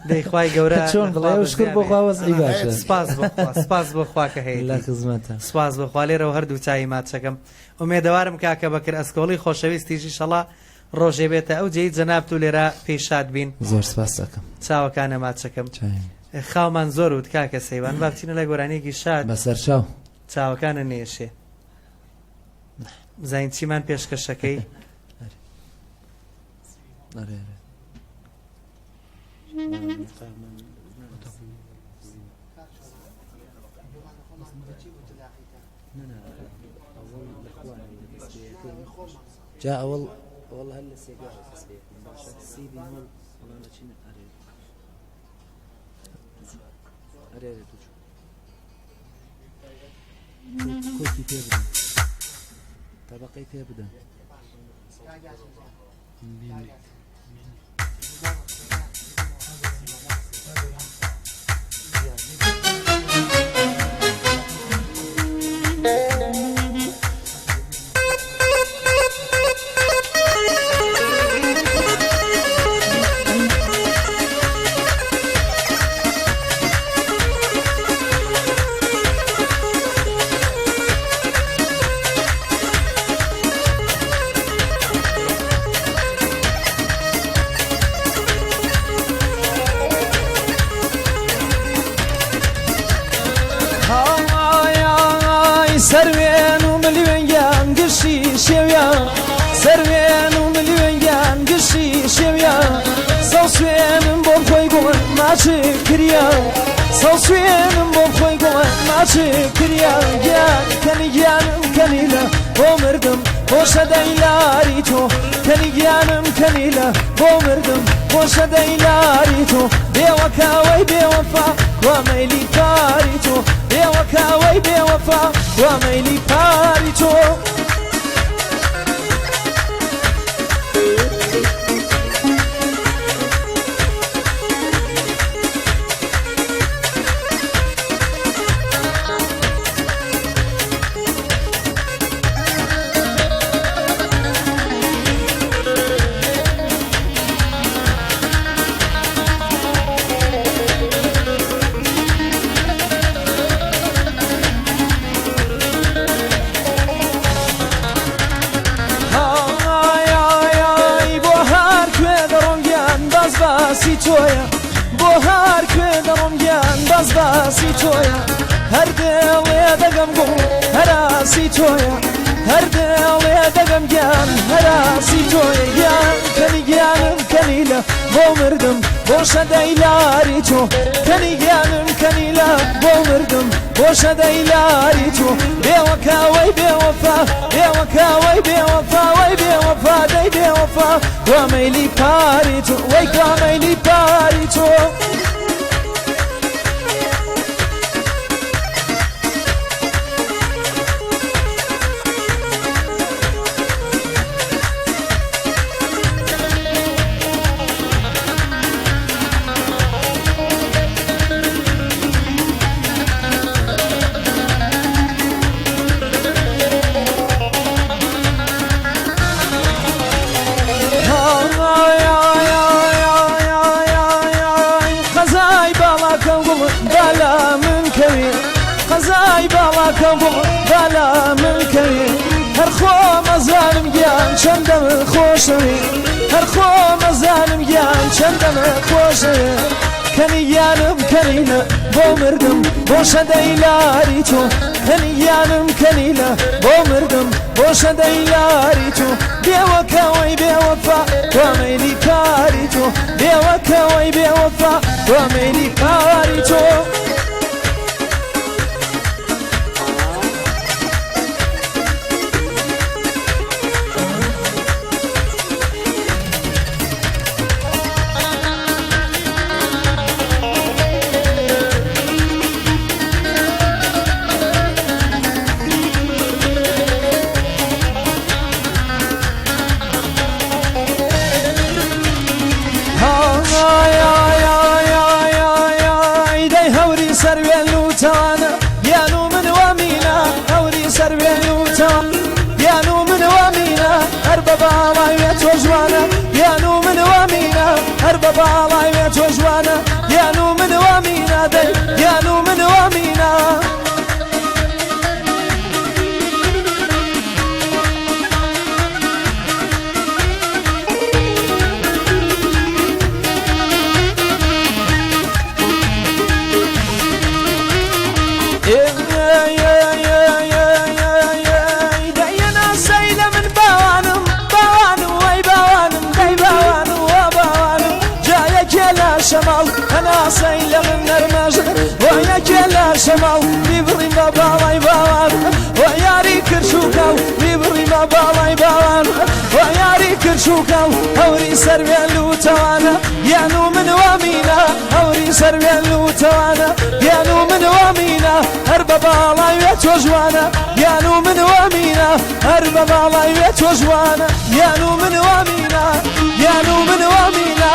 دەی خوای گەورە چۆن لە بڵێ خوا ئەو شکر بەزیا بۆ بێ. خوا وەزعی باشە. سپاس بۆ خوا سپاس بۆ خوا کە لە هەیەتی. خزمەتە. سپاس بۆ خوا لێرەوە هەردوو چاوی ماچەکەم. ئومێدەوارم کاکە بەکر ئەسکۆڵی خۆشەویستیش ئیشەڵا. ڕۆژێ بێتە ئەو جێی جەنابت و لێرە پێی شاد بین. زۆر سپاست ئەکەم. چاوەکانە ماچەکەم. خاومان زۆر وت کاکە سەیوان با بچینە لای گۆرانیەکی شاد. بەسەرچاو. چاوەکانە نێشێ. بزانین چیمان پێشکەشەکەی. ئەرێ ئەرێ. جا ئەوەڵ ئەوەڵ هەر لە سێگا باشە سی بیمۆڵ بەڵام ئەچینە ئەرێ ئەرێ ئەرێ تو چوو کۆکی پێ بدەن تەبقەی پێ بدەن سەروێن و ملیوێن گیان گشتی شێویان سەروێن و ملیوێن گیان گشتی شێویان سەوسوێنم بۆم خۆی گوڵ ماچ کریا سەوسوێنم بۆم خۆی گوڵ ماچ کریا گیان کەنی گیانم کەنیلە بۆ مردم خۆشە دەیلاری تۆ کەنی گیانم کەنیلە بۆ مردم خۆشە دەیلاری تۆ بێوەکەوەی بێوەفا کوا مەیلی پاری تۆ بێوەکەوەی بێوەفا کوا مەیلی پاری تۆ. بۆ هەر کوێ دەڕۆم گیان بەس باسی تۆیە بۆ هەر کوێ دەڕۆم گیان بەس باسی تۆیە هەر دێڵێ دەگەم گوڵ هەراسی تۆیە هەر دێڵێ دەگەم گیان هەراسی تۆیە گیان کەنی گیانم کەنیلە بۆ مردم بۆ شەدەی لاری تۆ کەنی گیانم کەنیلە بۆ مردم بۆ شەدەی لاری تۆ بێوەکەوەی بێوەفا بێوەکەوەی بێوەفا وەی بێوەفا دەی بێوەفا وا مەیلی پاری تۆ وەی کوا مەیلی پاری تۆ. قەزای باڵاکەم گوڵ بالا من کەوێ قەزای باڵاکەم گوڵ بالا من کەوێ هەر خۆ مەزانم گیان چەندەم خۆشەوێ هەر خۆ مەزانم گیان چەندەم خۆشەوێ کەنی گیانم کەنیلە بۆ مردم بۆ شەدەی لاری تۆ کەنی گیانم کەنیلە بۆ مردم بۆ شەدەی لاری تۆ بێوەکەوەی بێوەفا کوا مەیلی پاری تۆ بێوەکەوەی بێوەفا کوا مەیلی پاری تۆ. دەی هەوری سەروێن و تاوانە گیان و من وامینە هەوری سەروێن و تاوان گیان و من وامینە هەر بە باڵای وێ تۆ جوانە گیان و من وامینە هەر بە باڵای وێ تۆ جوانە گیان و من وامینە دەی گیان و من وامینە. دەیەناسەی لە من باوانم باوانم وەی باوانم دەی باوانم وا باوانم جایەکێ لە شەماڵ هەناسەی لە من نەرمەژن وە یەکێ لە شەماڵ بیبڕیم بە باڵای باوان وە یاری کرچ و کاڵ بیبڕیم بە باڵای باوان وە یاری کرچ و کاڵ هەوری سەروێن و تەوانە گیان و من وامینە هەوری سەروێن و تەوانە گیان و من وامینە هەر بە باڵای وێ تۆ جوانە گیان و من وامینە هەر بە باڵای وێ تۆ جوانە گیان و من وامینە گیان و من وامینە.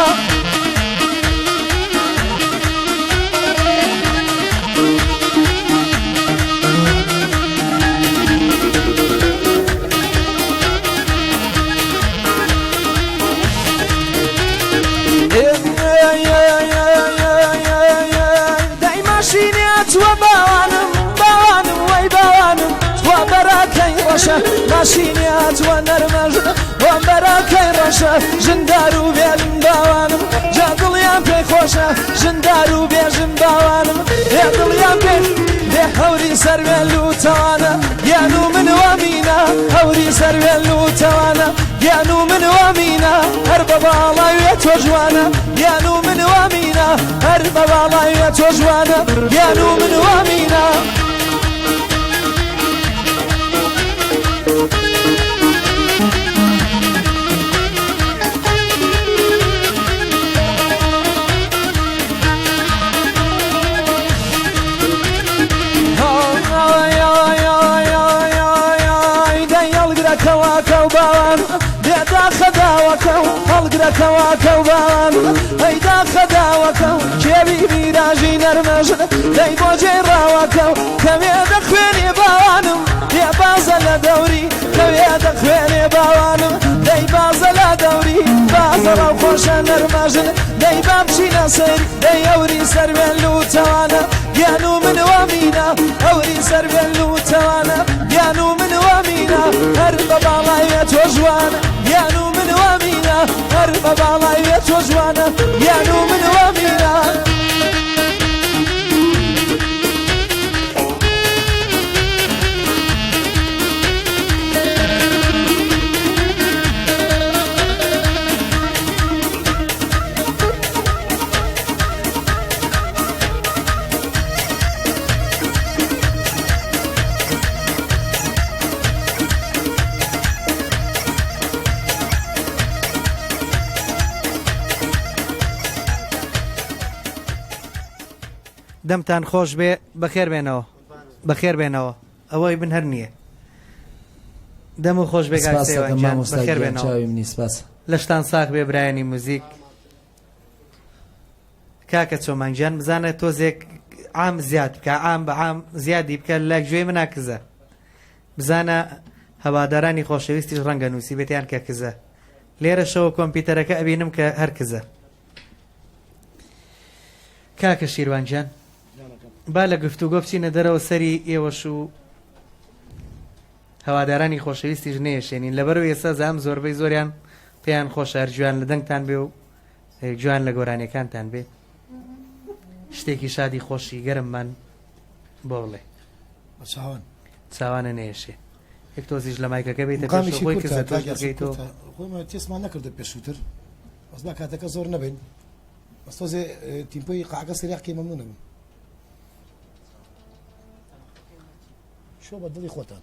دای ماشینێ چوە باوانم باوانم وەی باوانم وا بەراکەی ڕەشە ماشینێ چوە نەرمەژ وا بەراکەی ڕەشە ژندار و بێژم باوانم جا دڵیان پێ خۆشە ژندار و بێژم باوانم ئێ دڵیان پێ بێ هەوری سەروێن و تەوانە گیان و من وامینە هەوری سەروێن و تەوانە گیان و من وامینە هەر بە باڵای وێ تۆ جوانە گیان و من وامینە هەر بە باڵای وێ تۆ جوانە گیان و من وامینە. هەڵگرەکەواکە و باوان بێداخەداوەکە و هەڵگرەکەواکە و باوان ئەیداخەداوەکە و کێوی میراژی نەرمەژن دەی بۆ جێی ڕاوەکە و کەوێ دەخوێنێ باوانم بێ بازە لە دەوری کەوێ دەخوێنێ باوانم دەی بازە لە دەوری بازە ڕاو خۆشە نەرمەژن دەی با بچینە سەیر دەی ئەوری سەروێن لوتەوانە گیان و من وامینە ئەوری سەروێن لوتەوانە گیان و من وامینە هەر بە باڵای تۆ جوانە گیان و من وامینە هەر بە باڵای تۆ جوانە گیان و من وامینە. دەمتان خۆش بێ، بەخێر بێنەوە، بەخێر بێنەوە. ئەوەی من هەر نییە. دەم و خۆش بێ کاک سپاس سەیوان دەکەم گیان، مامۆستا بەخێر گیان، بێنەوە. چاوی منی سپاس. لەشتان ساغ بێ برایانی موزیک. کاکە چۆمان گیان بزانە تۆزێک عام زیاد بکە، عام بە عام زیادی بکە لە گوێی منا کزە. بزانە هەوادارانی خۆشەویستیش ڕەنگە نووسی بێتیان کە کزە. لێرەشەوە کۆمپیوتەرەکە ئەبینم کە هەر کزە. کاکە شیروان گیان با لە گفتوگۆ بچینە دەرەوە سەری ئێوەش و هەوادارانی خۆشەویستیش نەیەشێنین، لەبەرەوە ئێستا زام زۆربەی زۆریان پێیان خۆشە هەر گوێیان لە دەنگتان بێ و گوێیان لە گۆرانیەکانتان بێ. شتێکی شادی خۆشی گەرممان بۆ بڵێ. بە چاوان. چاوانە نەیەشێ. یەک تۆزیش لە مایکەکە بێتە مقامیشی پێشەوە، خۆی کورتە، کزە تۆش کاک یاسین بکەیتەوە. کورتە. خۆی تێسمان نەکردو پێشووتر، بەس با کاتەکە زۆر نەبین. بەس تۆزێ تیمپۆی قاعەکە سریع کەی مەمنونە بم. شۆ بە دڵی خۆتان.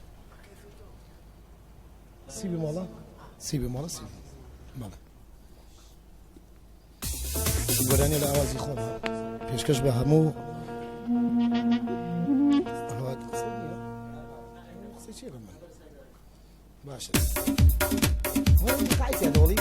سیبی ماڵە؟ سیبی ماڵە، سیبی. بەڵێ. گۆرانیە لە ئاوازی خۆم پێشکەش بە هەموو قسەی چییە بە من؟ باشە. قاعدتیان دەوڵی؟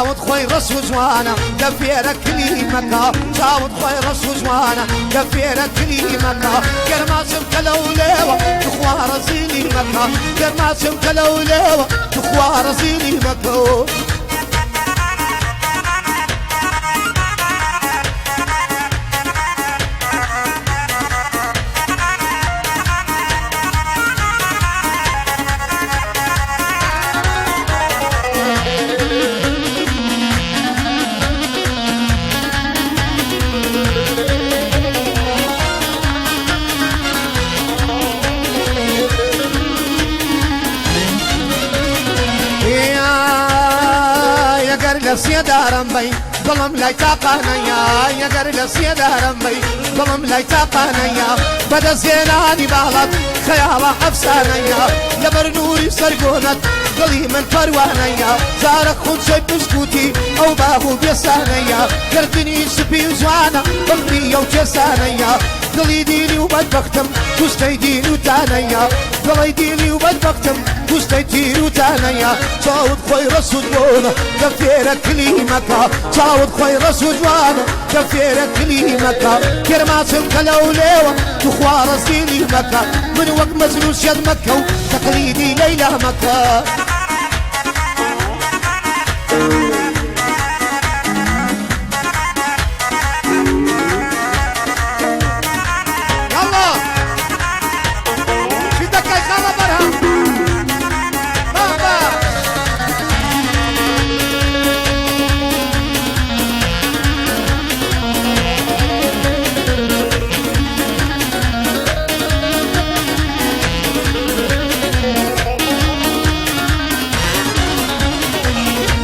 چاوت خۆی ڕەش و جوانە دە فێرە کلیمەکە چاوت خۆی ڕەش و جوانە دە فێرە کلیمەکە گەرماچم کە لەو لێوە توخوا ڕەزیلی مەکە گەرماچم کە لەو لێوە توخوا ڕەزیلی مەکە. یەگەر لە سێدارم بی دڵم لای تاقانەیە یەگەر لە سێدارم بی دڵم لای تاقانەیە بەدەستهێنانی باڵات خەیاڵە ئەفسانەیە لەبەر نووری سەرگۆنت دڵی من پەروانەیە جارە خونچەی پشکوتی ئەو باغ و بێسانەیە گردنی سپی و جوانە بەمریە و کێسانەیە دڵی دیلی و بەدبەختم کوشتەی دیل و تانەیە دڵی دیلی و بەدبەختم کوشتەی تیر و تانەیە چاوت خۆی ڕەش و جوانە دە فێرە کلیمەکە چاوت خۆی ڕەش و جوانە دە فێرە کلیمەکە کرماچم کە لەو لێوە توخوا ڕەزیلی مەکە من وەک مەجنون شێت مەکە و تەقلیدی لەیلا مەکە. يلا شو دكاي خالة برهم بابا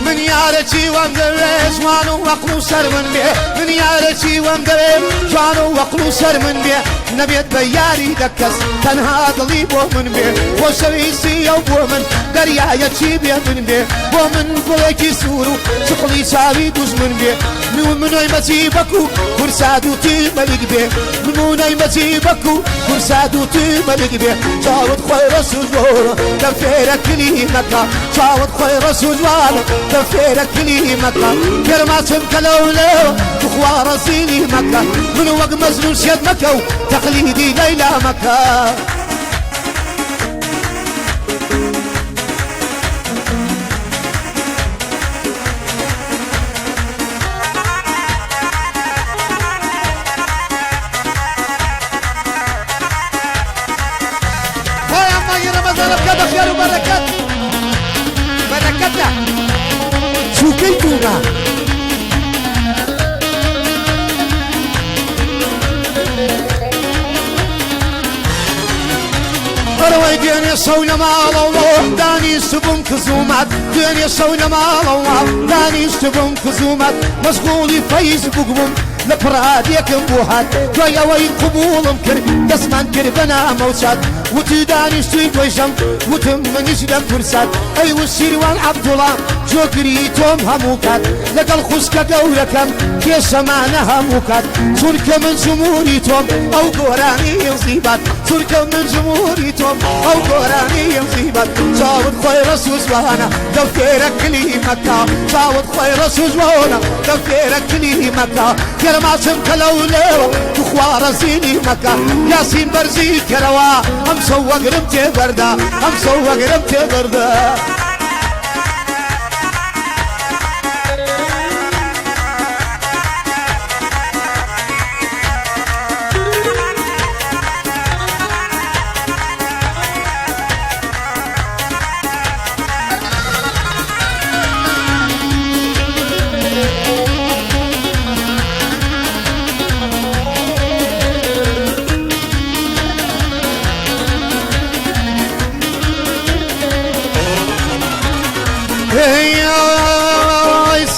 من یارەکی وام دەوێ جوان و وەقڵ و سەر من بێ من یارەکی وام دەوێ جوان و وەقڵ و سەر من بێ نەبێت بە یاری دەکەس تەنها دڵی بۆ من بێ خۆشەویستی ئەو بۆ من دەریایەکی بێ من بێ بۆ من گوڵێکی سوور و چقڵی چاوی دوژمن بێ نمونەی مەجیبەک و کورساد و تی مەلیک بێ نمونەی مەجیبەک و کورساد و تی مەلیک بێ چاوت خۆی ڕەش و جوانە دە فێرە کلیمەکە چاوت خۆی ڕەش و جوانە دە فێرە کلیمەکە گەرماچم کە لەو لێوە توخوا ڕەزیلی مەکە من وەک مەجنون شێت مەکە و تەقلیدی لەیلا مەکە. خۆیان مانگی ڕەمەزانە بکە بە خێر و بەرەکەت بەرەکەتە چووکەی دوومە. ئەرەوەی دوێنێ شەو لە ماڵەوە دانیشتبووم کزومات دوێنێ شەو لە ماڵەوە دانیشتبووم کزومات مەشغوڵی فەیسبوک بووم لە پڕادێکم بۆ هات دوای ئەوەی قبوڵم کرد دەستمان کرد بە نامە و چات وتی دانیشتووی گۆیژەم وتم منیش لەم پرسات ئەی و شیروان عەبدوڵا جۆگری تۆم هەموو کات لەگەڵ خوشکە گەورەکەم کێشەمانە هەموو کات چونکە من جمهوری تۆم ئەو گۆرانیم زیبات چونکە من جمهوری تۆم ئەو گۆرانیم زیبات چاوت خۆی ڕەش و جوانە دەو فێرە کلیمەکە چاوت خۆی ڕەش و جوانە دەو فێرە کلیمەکە گەرماچم کە لەو لێوە توخوا ڕەزیلی مەکە یاسین بەرزی کەرەوە ئەم شەو وەگرم تێبەردە ئەم شەو وەگرم تێبەردە.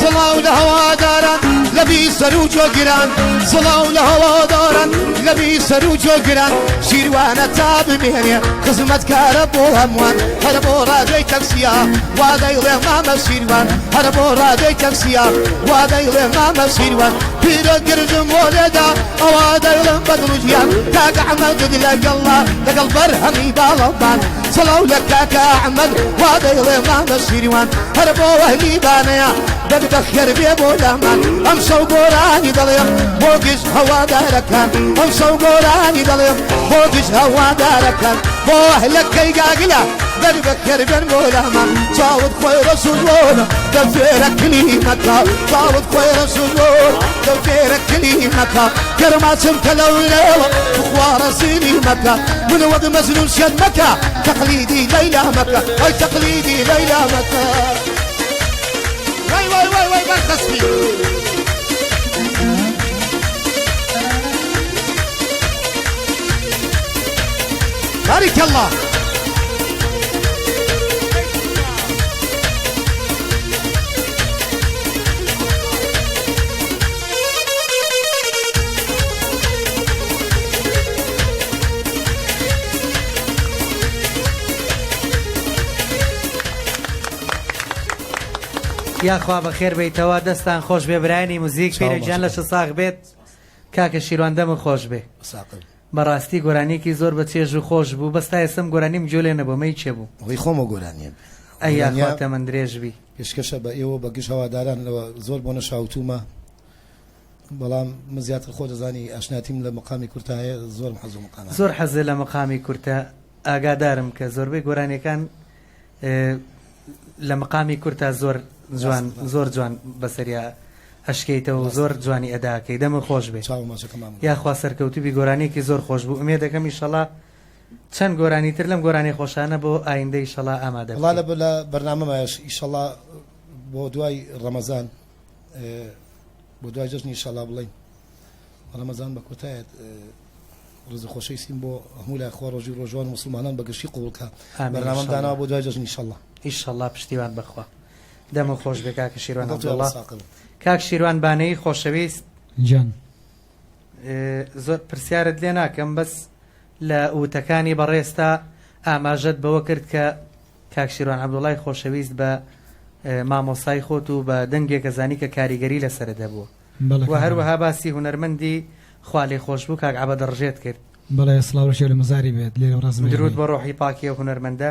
سڵاو لە هەواداران لە بیسەر و جۆگران سڵاو لە هەواداران لە بیسەر و جۆگران شیروانە تا بمێنێ خزمەتکارە بۆ هەمووان هەر بۆ ڕادەی تەکسیا وا دەیڵێ مامە شیروان هەر بۆ ڕادەی تەکسیا وا دەیڵێ مامە شیروان پیرە گرژم بۆ لێدا ئەوە دەیڵم بە دڵ و گیان کاک ئەحمەدت لەگەڵا لەگەڵ بەرهەمی باڵەبان سڵاو لە کاکە ئەحمەد وا دەیڵێ مامە شیروان هەر بۆ ئەهلی بانەیە. دەک بەخێر بێ بۆ لامان ئەمشەو گۆرانی دەڵێم بۆ گشت هەوادارەکان ئەمشەو گۆرانی دەڵێم بۆ گشت هەوادارەکان بۆ ئەهلەکەی گاگلە دەک بەخێر بێن بۆ لامان چاوت خۆی ڕەش و زۆرە دەفێرە کلیمەکە چاوت خۆی ڕەش و زۆر دەفێرە کلیمەکە گەرماچم کە لەولێوە بخوا ڕەسیلی مەکە من وەک مەجنون شێت مەکە تەقلیدی لەیلا مەکە ئەی تەقلیدی لەیلا مەکە وای وای وای وای بەرخەستی بارك الله. یاخوا بەخێر بێیتەوە دەستان خۆش بێ برایانی موزیک پیرە گیان لەشت ساغ بێت کاکە شیروان دەمت خۆش بێ بەڕاستی گۆرانیەکی زۆر بە چێژ و خۆش بوو بەس تا ئێستم گۆرانیم گوێ لێ نەبوو مەی کێ بوو؟ هی خۆمە گۆرانیە ئەی یاخوا تەمەن درێژ بی. پێشکەشە بە ئێوە بە گشت هەواداران لەوە زۆر بۆ نەشاوتومە بەڵام من زیاتر خۆ دەزانی ئاشناتیم لە مقامی کورتە هەیە زۆرم حەز لە مقامە زۆر حەزت لە مقامی کورتە ئاگادارم کە زۆربەی گۆرانیەکان لە مقامی کورتا زۆر جوان زۆر جوان بەسەریا ئەشکەیتەوە و زۆر جوانی ئەداکەی دەمە خۆش بێ یاخوا سەرکەوتوبی گۆرانیەکی زۆر خۆش بوو ئومێ دەکەم ئیشەڵا چەند گۆرانی تر لەم گۆرانی خۆشانە بۆ ئایندە ئیشەڵا ئامادە وڵا لە لە بەرنامەمایش ئیشەڵا بۆ دوای ڕەمەزان بۆ دوای جەژنی ئیشەڵا بڵین ڕەمەزان بە کۆتایەت ڕێز و خۆشەویستیم بۆ هەموو لای خوا ڕۆژی ڕۆژوان و موسڵمانان بە گشتی قبوڵ کا بەرنامەم داناوە بۆ دوای جەژن ئیشەڵا. ئیشەڵا پشتیوان بەخوا. دەمت خۆش بێ کاکە شیروان عەبدوڵا. کاک شیروان بانەیی خۆشەویست. گیان. زۆر پرسیارت لێ ناکەم بەس لە وتەکانی بەڕێزتا ئاماژەت بەوە کرد کە کاک شیروان عەبدوڵای خۆشەویست بە مامۆستای خۆت و بە دەنگێک ئەزانی کە کاریگەری لەسەرت هەبووە. بەڵێ وە کاک هەروەها باسی هونەرمەندی خوالێخۆشبوو کاک عەبە دەڕژێت کرد. بەڵێ سڵاو لە شێلو مەزاری بێت لێرەوە ڕێزم لێ درود بێ. بۆ ڕۆحی پاکی ئەو هونەرمەندە.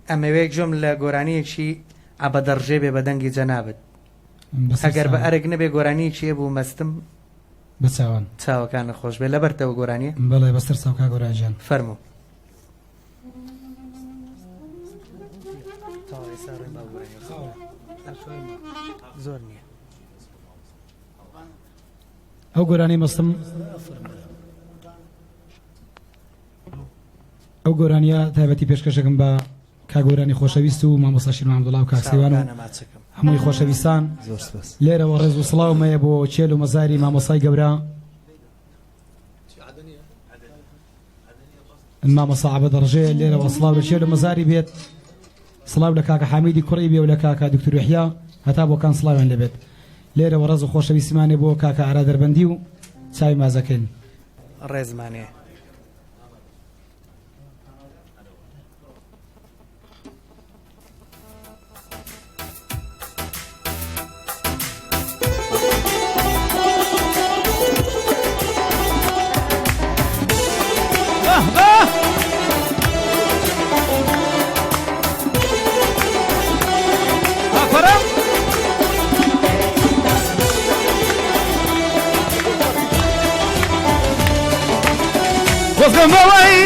ئەمەوێ گوێم لە گۆرانیەکی عەبە دەڕژێ بێ بە دەنگی جەنابت. بەسەر ئەگەر بە چاوان. ئەرک نەبێ گۆرانیەکی هەبوو مەستم. بە چاوان. چاوەکانت خۆش بێ. لەبەرتە ئەو گۆرانیە؟ بەڵێ بەسەر چاو کاک گۆران گیان. فەرموو. زۆر نییە. ئەو گۆرانی مەستم ئەو گۆرانیە تایبەتی پێشکەشەکەم بە کاگۆرانی خۆشەویست و مامۆستا شیروان عەبدوڵا و کاک سیوان و هەمووی خۆشەویستان لێرەوە ڕێز و سڵاوم هەیە بۆ چێل و مەزاری مامۆستای گەورە مامۆستا عەبە دەڕژێ لێرەوە سڵاو لە چێل و مەزاری بێت سڵاو لە کاکە حامیدی کوڕی بێ و لە کاکە دکتور یحیا هەتا بۆکان سڵاویان لێبێت لێرەوە ڕێز و خۆشەویستیمانێ بۆ کاکە ئارا دەربەندی و چاوی مازەکەین. ڕێزمانێ. خۆزگەم بەوەی